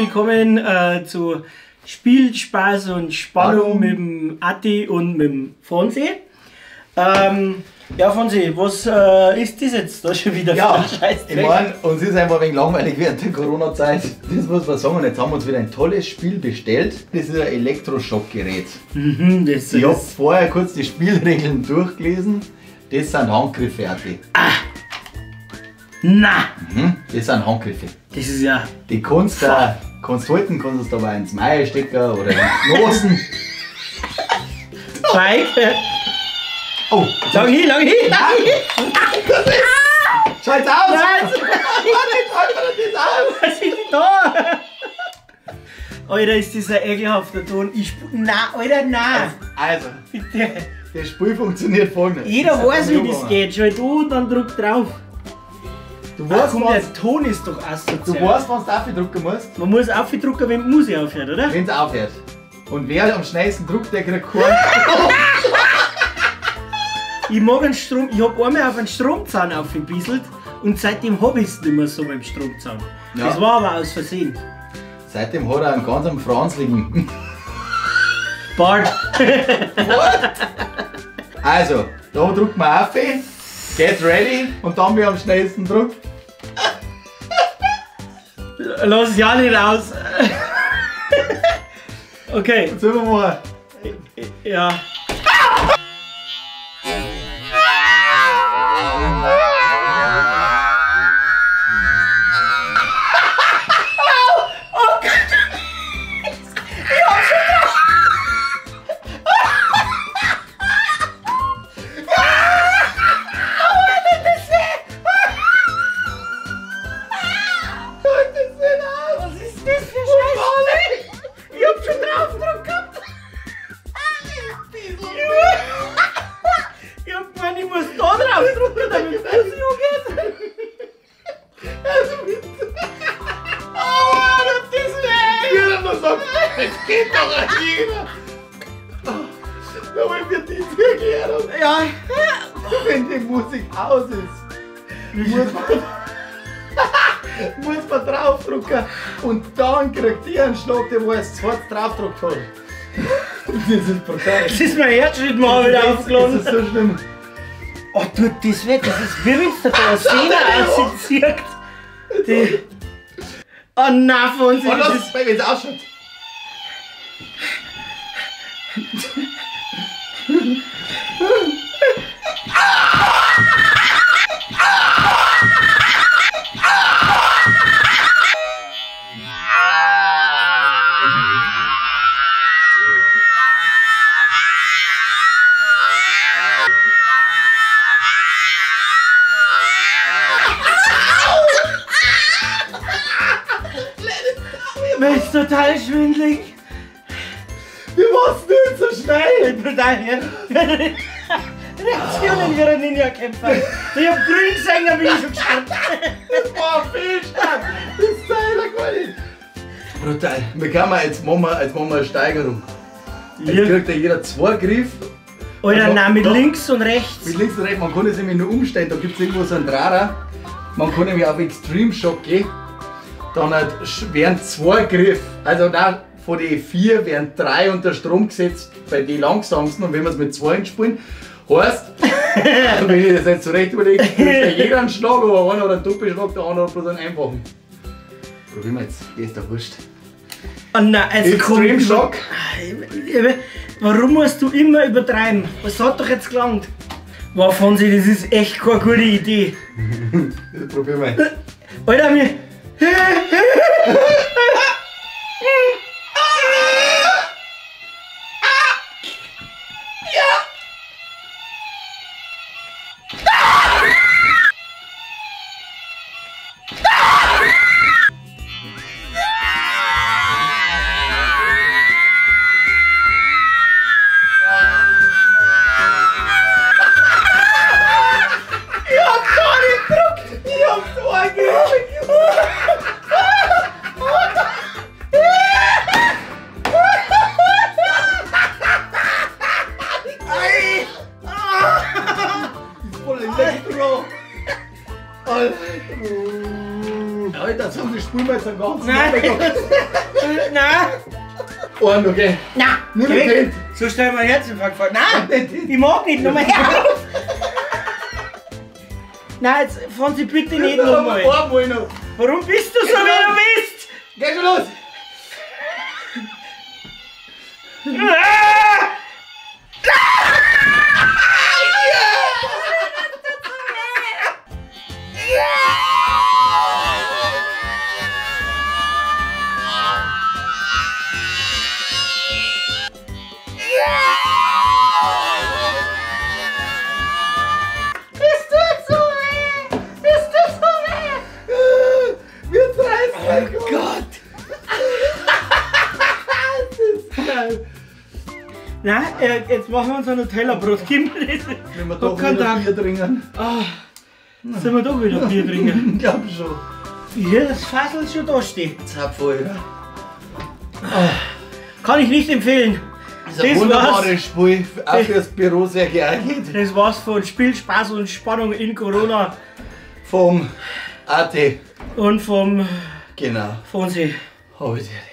Willkommen zu Spiel, Spaß und Spannung mit dem Atti und mit dem Fonsi. Ja, Fonsi, was ist das jetzt da schon wieder ja, für ein Scheißdreck? Ich meine, uns ist einfach ein wenig langweilig während der Corona-Zeit. Das muss man sagen. Und jetzt haben wir uns wieder ein tolles Spiel bestellt. Das ist ein Elektroschockgerät. Mhm, das ich habe vorher kurz die Spielregeln durchgelesen. Das sind Handgriffe, Atti. Ah! Na! Mhm, das sind Handgriffe. Das ist ja... Die kannst du halten, kannst du dabei ins Mai stecken oder in die Nosen. Zeig! Oh! Lang hin, lang hin! Nein. Das ist... Schalt's aus! Nein! Warte, das aus! Was ist denn da? Alter, ist das ein ekelhafter Ton. Nein, Alter, nein! Also, bitte. Das Spiel funktioniert folgendes. Jeder weiß, wie das geht. Schalt an und dann drück drauf. Du weißt, komm, der Ton ist doch asozial. Du weißt, wann du aufdrücken musst. Man muss aufdrücken, wenn die Musik aufhört, oder? Wenn es aufhört. Und wer am schnellsten drückt, der kriegt keinen. Ich mag einen Strom. Ich hab einmal auf einen Stromzaun aufgebisselt und seitdem hab ich es nicht mehr so mit dem Stromzaun. Ja. Das war aber aus Versehen. Seitdem hat er einen ganz am franzligen Bart. Also, da drückt man auf, get ready und dann wer am schnellsten drückt. Lass es ja nicht aus. Okay. Jetzt sind wir mal. Ja. Oh Gott. Ich hab schon drauf. Ich muss da drauf drücken, damit es angeht. Also bitte. Oh, das ist weh. Jeder noch sagt, es geht doch nicht jeder. Nochmal für die Erklärung. Ja. Wenn die Musik aus ist, muss man draufdrücken und dann kriegt ihr einen Schlag, der wo es zweites draufgedrückt hat. Das ist brutal. Das ist mein Herzschritt mal wieder aufgeladen. Das ist so schlimm. Oh, tut das weh, das ist wie wenn es da eine Sehne auszieht. Die. Oh nein, Fonsi, oh, das ist... Wenn es ausschaut. Mir ist total schwindelig. Wie warst du denn so schnell? Brutal, ja. Reaktionen wie ein Ninja-Kämpfer. Ich hab grün gesehen, da bin ich schon gestartet. Das war ein Fehlstart. Das ist ja gar nicht. Brutal. Wir können jetzt machen wir eine Steigerung. Jetzt kriegt ja jeder zwei Griffe. Alter, nein, mit links und rechts. Mit links und rechts. Man kann das nämlich nur umstellen. Da gibt es irgendwo so einen Draher. Man kann nämlich auf Extreme Shock gehen. Dann werden zwei Griffe, also nein, von den vier werden drei unter Strom gesetzt bei den langsamsten und wenn wir es mit zwei spielen, heißt, wenn ich das jetzt zurecht überlege, kriegt ja jeder einen Schlag, aber einer hat einen Doppelschlag, der andere hat bloß einen einfachen. Probieren wir jetzt, der ist doch wurscht. Oh nein, also Extreme Schock. Warum musst du immer übertreiben? Was hat doch jetzt gelangt? Wow, Fonsi, das ist echt keine gute Idee. Das probieren wir jetzt. Alter, mir. Ich hab gar nicht gedrückt! Ich hab's angegriffen! Elektro! Alter, so viel spülen wir jetzt am ganzen Nein. Tag. Nein! Und okay. Nein! Nimm die Hand. So stellen wir einen Herzinfarkt vor. Nein! Ich mag nicht, nochmal her! Nein, jetzt fahren Sie bitte nicht nochmal. Einmal noch. Warum bist du so, wie du bist? Geh schon los! Ah! Nein, jetzt machen wir uns ein Nutella-Brot. Wenn wir doch wieder Bier trinken. Ah, sind wir doch wieder Bier trinken? Ich glaub schon. Hier, das Fassel schon da steht. Zapfvoll. Ah, kann ich nicht empfehlen. Das ist ein wunderbares Spiel, auch fürs Büro sehr geeignet. Das war's von Spiel, Spaß und Spannung in Corona. Vom AT. Und vom... Genau. Fonsi. Hab ich dir.